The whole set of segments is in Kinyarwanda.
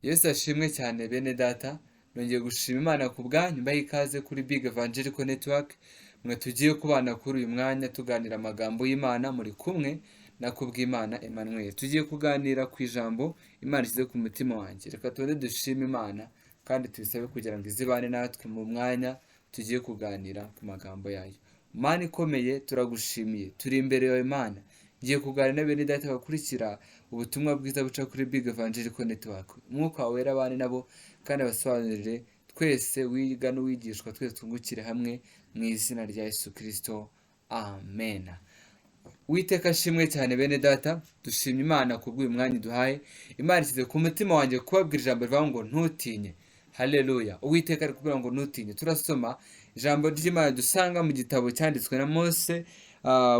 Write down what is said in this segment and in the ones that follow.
Yesu ashimwe cyane bene data, nongeye gushima Imana ku bwanyu, mbaha ikaze kuri Big Evangelical Network, mwe tugiye kubana kuri uyu mwanya tuganira amagambo y'Imana, muri kumwe na Kubwimana Emmanuel. Tugiye kuganira ku ijambo Imana ishyize ku mutima wanjye. Reka tubanze dushime Imana kandi tuyisabe kugira ngo izibane natwe mu mwanya tugiye kuganira ku magambo yayo. Mana ikomeye, turagushimiye, turi imbere yawe Mana. Ngiye kuganira na bene data bakurikira ubutumwa bwiza buca kuri Big Evangelical Network. Umwuka wawe wera abane nabo kandi abasobanurire, twese wiga n'uwigishwa, twese twungukire hamwe mu izina rya Yesu Kristo, amen. Uwiteka ashimwe cyane bene data, dushimye Imana kubw'uyu mwanya duhaye. Imana ishyize ku mutima wanjye kubabwira ijambo rivuga ngo ntutinye. Haleluya. Uwiteka ari kubwira ngo ntutinye. Turasoma ijambo ry'Imana dusanga mu gitabo cyanditswe na Mose,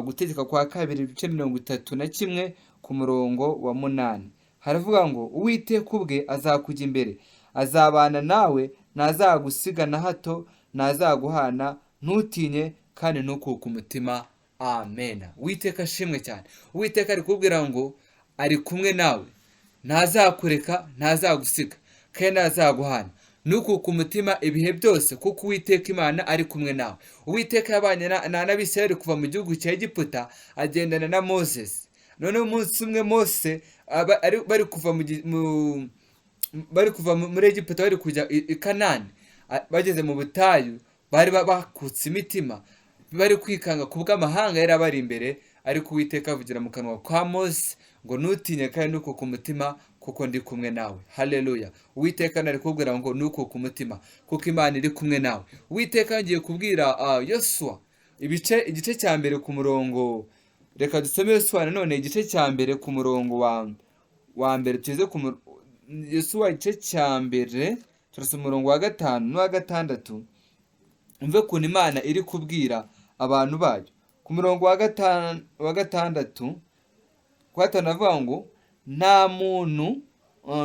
Gutegeka kwa Kabiri, ibice 31 ku murongo wa 8. Haravuga ngo Uwiteka ubwe azakujya imbere, azabana nawe, ntazagusiga na hato, ntazaguhana, ntutinye kandi ntukuke umutima. Amen. Uwiteka ashimwe cyane. Uwiteka ari kubwira ngo ari kumwe nawe, ntazakureka, ntazagusiga kandi ntazaguhana, ntukuke umutima ibihe byose, kuko Uwiteka Imana ari kumwe nawe. Uwiteka yabanye n'Abisirayeli kuva mu gihugu cya Egiputa, agendana na Moses. Noneho umunsi umwe Mose aba, ari, bari kuva mu gi-, mu, bari kuva muri Egiputa bari kujya i Kanani, bageze mu butayu bari bakutse imitima, bari kwikanga ku bw'amahanga yari abari imbere, ariko Uwiteka avugira mu kanwa kwa Mose ngo ntutinye kandi ntukuke umutima kuko ndi kumwe nawe. Haleluya. Uwiteka nari kubwira ngo ntukuke umutima kuko Imana iri kumwe nawe. Uwiteka yongeye kubwira Yosuwa igice cya mbere ku murongo, reka dusome Yosuwa nanone igice cya mbere ku murongo wa mbere, tugeze ku Yosuwa igice cya mbere, turasoma umurongo wa 5 n'uwa 6, umve ukuntu Imana iri kubwira abantu bayo. Ku murongo wa 6, ku 5 avuga ngo nta muntu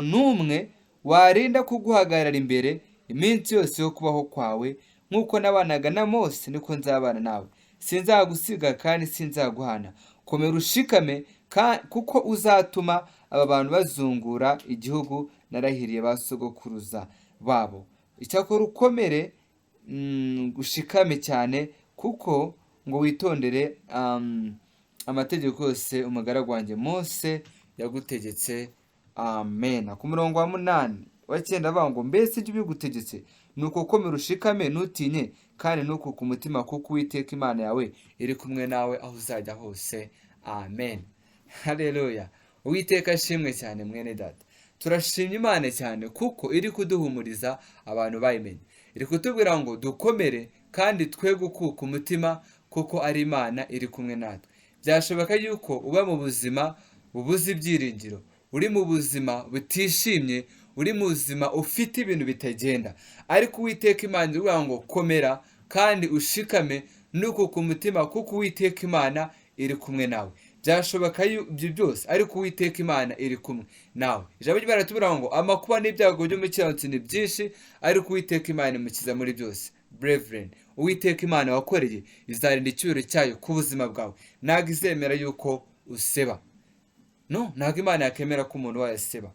n'umwe warinda kuguhagarara imbere iminsi yose yo kubaho kwawe, nk'uko nabanaga na Mose niko nzabana nawe, sinzagusiga kandi sinzaguhana. Komera ushikame, kuko uzatuma aba bantu bazungura igihugu narahiriye ba sogokuruza babo. Icyakora ukomere, ushikame cyane, kuko ngo witondere amategeko yose umugaragu wanjye Mose yagutegetse. Amen. Ku murongo wa 8 wa 9 avuga ngo mbese ibyo bigutegetse nuko komera ushikame, ntutinye kandi ntukuke umutima, kuko Uwiteka Imana yawe iri kumwe nawe aho uzajya hose. Amen. Haleluya. Uwiteka ashimwe cyane mwene data. Turashimye Imana cyane kuko iri kuduhumuriza abantu bayimenye. Iri kutubwira ngo dukomere kandi twe gukuka umutima kuko ari Imana iri kumwe natwe. Byashoboka yuko uba mu buzima bubuze ibyiringiro, uri mu buzima butishimye, uri mu buzima ufite ibintu bitagenda, ariko Uwiteka Imana iravuga ngo komera kandi ushikame ntukuke umutima kuko Uwiteka Imana iri kumwe nawe. Byashoboka ibyo byose, ariko Uwiteka Imana iri kumwe nawe. Ijambo ry'Imana riratubwira ngo amakuba n'ibyago by'umukiranutsi ni byinshi, ariko Uwiteka Imana imukiza muri byose. Brethren, Uwiteka Imana wakoreye izarinda icyubahiro cyayo ku buzima bwawe, ntabwo izemera yuko useba. No, ntabwo Imana yakemera ko umuntu wayo aseba.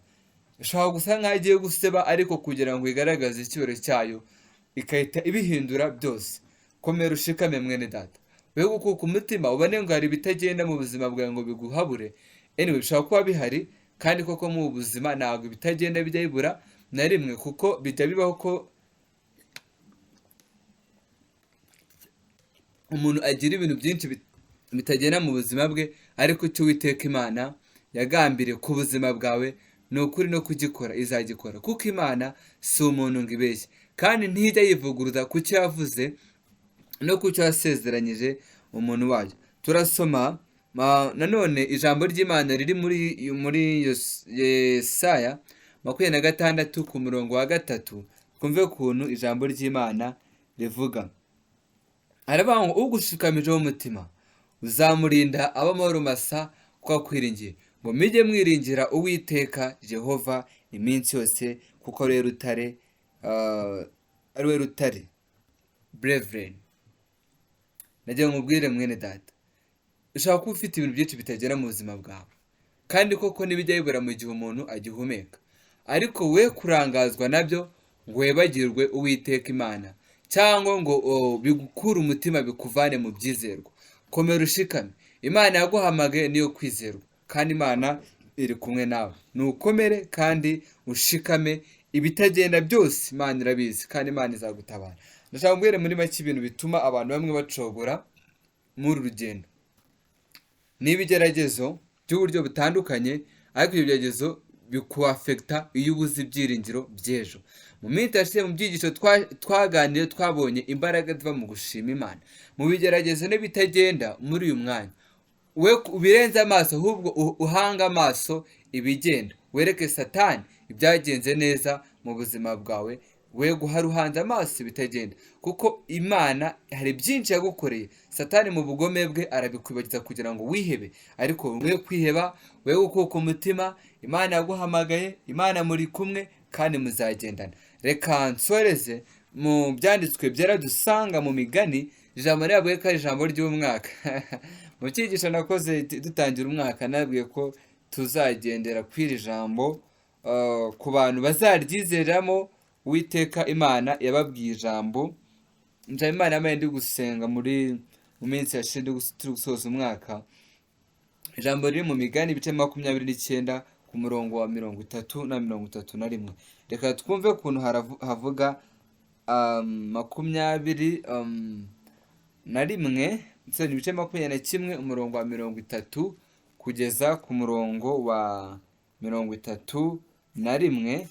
Ishobora gusa nkaho igiye guseba, ariko kugira ngo igaragaze icyubahiro cyayo ikahita ibihindura byose. Komera ushikame mwene data, we gukuka umutima ubone ngo hari ibitagenda mu buzima bwawe ngo biguhabure. Anyway, bishobora kuba bihari kandi koko mu buzima ntabwo ibitagenda bijya bibura na rimwe, kuko bijya bibaho ko umuntu agira ibintu byinshi bitagenda mu buzima bwe, ariko icyo Uwiteka Imana yagambiriye ku buzima bwawe ni ukuri no kugikora izagikora, kuko Imana si umuntu ngo ibeshye, kandi ntijya yivuguruza ku cyo yavuze no ku cyo yasezeranyije umuntu wayo. Turasoma nanone ijambo ry'Imana riri muri Yesaya 26 ku murongo wa 3, twumve ukuntu ijambo ry'Imana rivuga. Aravuga ngo ugushikamijeho umutima uzamurinda ab'amahoro masa kuko akwiringiye, ngo mujye mwiringira Uwiteka Jehova iminsi yose, kuko ari we rutare, ari we rutare. Brethren, nagira ngo nkubwire mwene data, ushobora kuba ufite ibintu byinshi bitagera mu buzima bwawe, kandi koko ntibijya bibura mu gihe umuntu agihumeka, Ariko we kurangazwa nabyo ngo wibagirwe Uwiteka Imana, cyangwa ngo bigukure umutima, bikuvane mu byizerwa. Komera ushikame. Imana yaguhamagaye niyo kwizerwa, kandi Imana iri kumwe nawe. Nukomere kandi ushikame. Ibitagenda byose Imana irabizi, kandi Imana izagutabara. Ndashaka kubwira muri make ibintu bituma abantu bamwe bacogora muri uru rugendo. Ni ibigeragezo by'uburyo butandukanye, ariko ibyo bigeragezo bikuaffecta iyo ubuze ibyiringiro by'ejo. Mu minsi yashize, mu byigisho twaganiriye, twabonye imbaraga ziva mu gushima Imana mu bigeragezo n'ibitagenda muri uyu mwanya. We ubirenze amaso, ahubwo uhange amaso ibigenda, wereke Satani ibyagenze neza mu buzima bwawe. We guhara uhanze amaso ibitagenda, kuko Imana hari byinshi yagukoreye. Satani mu bugome bwe arabikwibagiza kugira ngo wihebe, ariko we kwiheba, we gukuka umutima. Imana yaguhamagaye, Imana muri kumwe kandi muzagendana. Reka nsoreze mu byanditswe byera dusanga mu Migani. Ijambo nabwiye ko ari ijambo ry'umwaka. Mu cyigisho nakoze dutangira umwaka, nabwiye ko tuzagendera kuri iri jambo ku bantu bazaryizeramo. Uwiteka Imana yababwiye ijambo. Njya Imana yamaye ndi gusenga mu minsi yashize, turi gusoza umwaka. Ijambo riri mu Migani ibice 29, ku murongo wa 30 na 31. Reka twumve ukuntu havuga. 21, sorry, ibice 21, umurongo wa 30 kugeza ku murongo wa 31.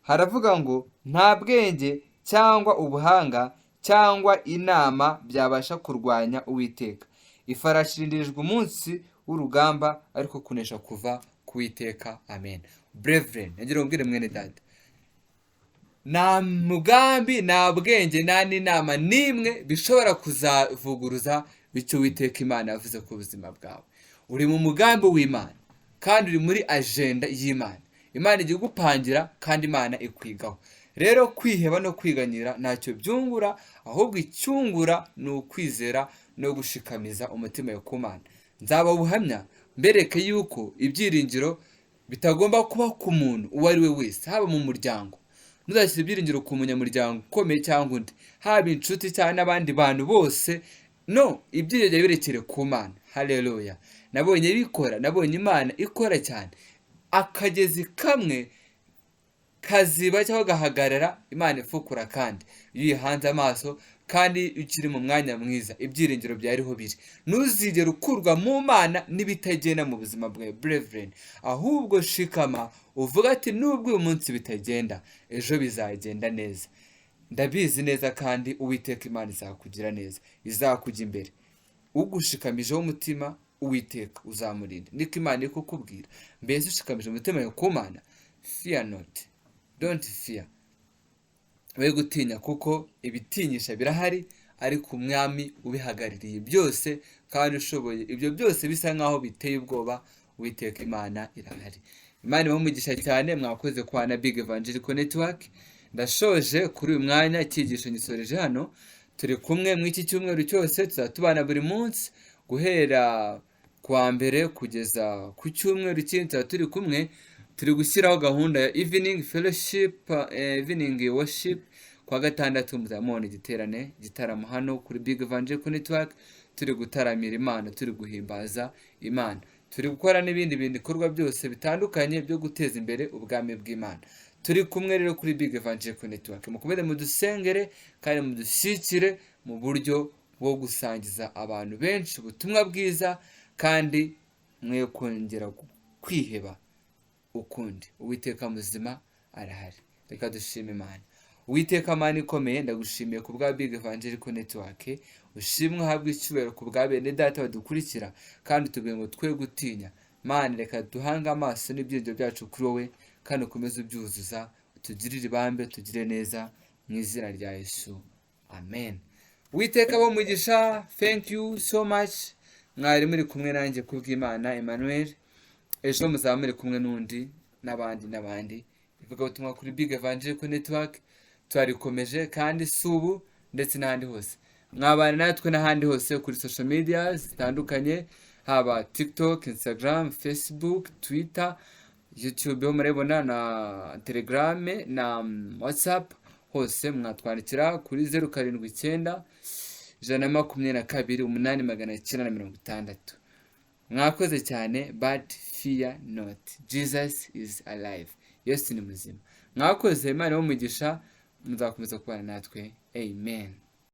Haravuga ngo: "Nta bwenge cyangwa ubuhanga cyangwa inama byabasha kurwanya Uwiteka. Ifarashi irindirijwe umunsi w'urugamba, ariko kunesha kuva ku Witeka." Amen. Brethren, nagira ngo mbwire mwene data, nta mugambi, nta bwenge, nta n'inama n'imwe bishobora kuzavuguruza icyo Uwiteka Imana yavuze ku buzima bwawe. Uri mu mugambi w'Imana kandi uri muri agenda y'Imana. Imana igiye igupangira kandi Imana ikwigaho. Rero kwiheba no kwiganyira ntacyo byungura, ahubwo icyungura ni ukwizera no gushikamiza umutima wawe ku Mana. Nzaba ubuhamya mbereke yuko ibyiringiro bitagomba kuba ku muntu uwo ari we wese, haba mu muryango. Ntuzashyire ibyiringiro ku munyamuryango ukomeye cyangwa undi, haba inshuti cyangwa n'abandi bantu bose. No ibyiringiro birekere ku Mana. Haleluya! Nabonye bikora, nabonye Imana ikora cyane. Akagezi kamwe kaziba cyangwa gahagarara, Imana ifukura. Kandi iyo uyihanze amaso kandi ukiri mu mwanya mwiza, ibyiringiro byariho biri. Ntuzigere ukurwa mu Mana n'ibitagenda mu buzima bwawe, brethren. Ahubwo shikama uvuga ati: "Nubwo uyu munsi bitagenda, ejo bizagenda neza, ndabizi neza." Kandi Uwiteka Imana izakugira neza, izakujya imbere. Ugushikamijeho umutima, Uwiteka uzamurinda, niko Imana iri kukubwira. Mbese ushikamije umutima wawe ku Mana? Fear not, don't fear. We gutinya, kuko ibitinyisha birahari, ariko Umwami ubihagarariye byose kandi ushoboye ibyo byose bisa nkaho biteye ubwoba, Uwiteka Imana irahari. Imana ibahe umugisha cyane. Mwakoze kwa na Big Evangelical Network. Ndashoje kuri uyu mwanya, icyigisho ngisoreje hano. Turi kumwe mu iki cyumweru cyose, tuzatubana buri munsi guhera kuwa mbere kugeza ku cyumweru kindi, tuzaba turi kumwe. Turi gushyiraho gahunda ya evening fellowship, evening worship. Kuwa gatandatu muzamubona igiterane, igitaramo hano kuri Big Evangelical Network, turi gutaramira Imana, turi guhimbaza Imana, turi gukora n'ibindi bintu, bikorwa byose bitandukanye byo guteza imbere ubwami bw'Imana. Turi kumwe rero kuri Big Evangelical Network. Mukomeze mudusengere kandi mudushyigikire mu buryo bwo gusangiza abantu benshi ubutumwa bwiza, kandi mwe kongera kwiheba ukundi. Uwiteka muzima arahari. Reka dushime Imana. Uwiteka Mana ikomeye, ndagushimiye ku bwa Big Evangelical Network. Ushimwe, uhabwe icyubahiro ku bwa bene data badukurikira, kandi tubwiye ngo twe gutinya. Mana, reka duhange amaso n'ibyiringiro byacu kuri wowe, kandi ukomeze ubyuzuza, utugirire ibambe, tugire neza, mu izina rya Yesu, amen. Uwiteka abahe umugisha. Thank you so much. Mwari muri kumwe nanjye Kubwimana Emmanuel. Ejo muzaba muri kumwe n'undi n'abandi n'abandi. Ivugabutumwa kuri Big Evangelical Network turarikomeje, kandi si ubu, ndetse n'ahandi hose mwabana natwe, n'ahandi hose kuri social media zitandukanye, haba TikTok, Instagram, Facebook, Twitter. YouTube ho murabibona, na Telegram na WhatsApp, hose mwatwandikira kuri 079 122 8960. Mwakoze cyane, but fear not, Jesus is alive. Yesu ni muzima. Mwakoze, Imana umugisha, muzakomeza kubana natwe. Amen.